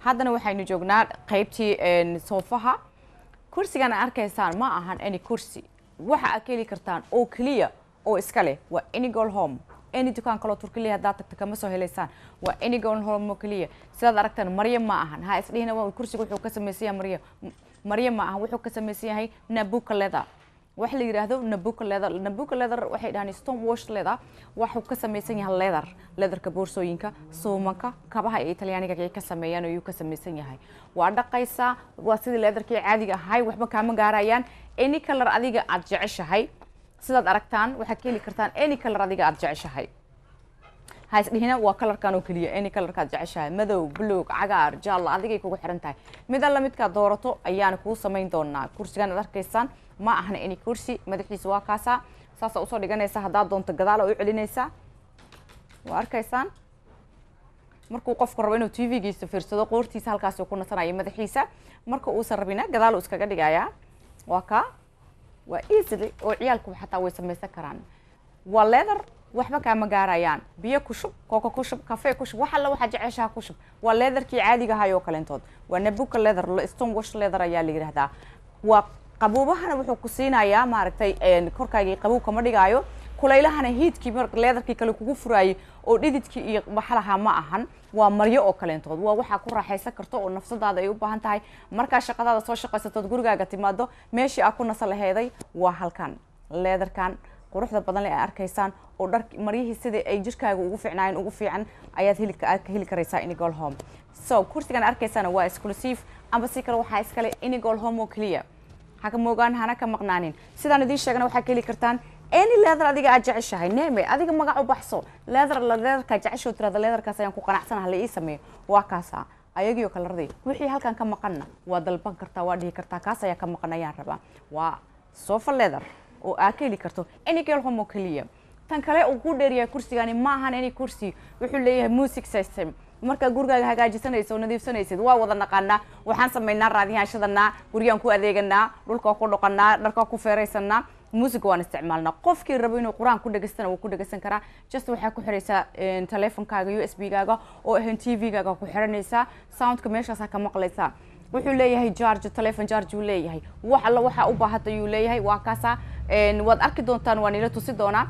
Haddana waxaynu joognaa qaybtii soofaha. Kursigan aad arkaysaan ma ahan any kursi. Waxa aad ka heli kartaan oo keliya oo iska leh waa Inegol Home. Any dukaan kaloo Turkiliya haddaad tagto kama soo helaysaan, waa Inegol Home oo keliya. Sidaad aragtaan, maryo ma ahan. Ha isdhihina waa kursiga wuxuu ka samaysan yahay maryo. Maryo ma ahan, wuxuu ka samaysan yahay nubuck leather, waxa la yiraahdo nubuck leather. Nubuck leather waxay dhahaan stone wash leather. Waxuu ka samaysan yahay leather, leatherka boorsooyinka, suumanka, kabaha ee Talyaaniga ay ka sameeyaan ayuu ka samaysan yahay. Waa dhaqaysaa, waa sidii leatherkii caadiga ahay, waxba kaama gaarayaan. Any color adiga aad jeceshahay, sidaad aragtaan, waxaad ka heli kartaan any color adiga aad jeceshahay. Ha isdhihina waa colorkan oo keliya. Any colorkaad jeceshahay, madow, buluug, cagaar, jaallo, adigay kugu xiran tahay. Mid alla midkaad doorato ayaana kuu samayn doonaa. Kursigan aad arkaysaan ma ahna any kursi. Madaxiisa waa kaasaa, saasaa usoo dhiganaysa. Haddaad doonto gadaal oo u celinaysaa. Waa arkaysaan, markuu qofku rabo inuu TV-giisa fiirsado, qoortiisa halkaasuu ku nasanaya madaxiisa. Marka uusan rabina, gadaal uu iskaga dhigayaa. Waa kaa, waa easily oo ciyaalku xataa way samaysan karaan. Waa leather, waxba kaama gaarayaan. Biyo ku shub, Coca ku shub, coffee ku shub, wax alla waxaa jeceshaha ku shub. Waa leatherkii caadiga ahay oo kaleentood. Waa nubuck leather, stone wash leather ayaa la yidhaahdaa. Waa qabuubahana wuxuu ku siinayaa, maaragtay, korkaagii qabow kama dhigaayo. Kulaylahana heatkii leatherkii kale kugu furaayay oo dhididkii iyo waxlaha ma ahan. Waa maryo oo kaleentood, waa waxaa ku raaxaysan karto oo nafsadaada ay u baahan tahay. Markaa shaqadaada soo shaqaysatood gurigaaga timaado, meeshii aa ku nasa laheeday waa halkan. Leatherkan quruxda badan le ay arkaysaan oo dhar maryihii sidii ay jirkaaga ugu fiicnaayeen ugu fiican ayaad heli, aad ka heli karaysaa Inegol Home. So kursigan arkaysaana waa exclusive, amba si kale waxaa iskale Inegol Home oo keliya. Ha ka moogaan, hana ka maqnaanin. Sidaan idiin sheegana, waxaa ka heli kartaan any leather adiga aad jeceshahay. Neme adiga magac u baxso leather, leatherka jecesho tirada, leatherkaas ayaan ku qanacsanaha, la ii sameeyo. Waa kaasa ayagiyo kalaradii. Wixii halkan ka maqanna waa dalban kartaa, waa dhihi kartaa kaas ayaa ka maqan ayaan rabaa. Waa sofa leather oo aad ka heli karto Inegol Home oo keliya. Tan kale uu ku dheeryahay kursigani ma ahan any kursi. Wuxuu leeyahay music system. Markaa gurigaaga hagaajisanaysa oo nadiifsanaysid, waa wada naqaanaa, waxaan samaynaa raadiyaashadanaa, guriyaan ku adeeganaa, dhulkaa ku dhaqanaa, dharkaa ku feeraysanaa, music waan isticmaalnaa. Qofkii rabo inuu Qur-aan ku dhegaystana wuu ku dhegaysan karaa. Just waxaa ku xiraysaa teleefonkaaga USB-gaaga oo ahayn TV-gaaga ku xiranaysaa, soundka meeshaasaa ka maqlaysaa. Wuxuu leeyahay charge, telephone charge uu leeyahay. Wax alla waxaa u baahata ayuu leeyahay. Waa kaasaa, waad arki doontaan, waan ila tusi doonaa.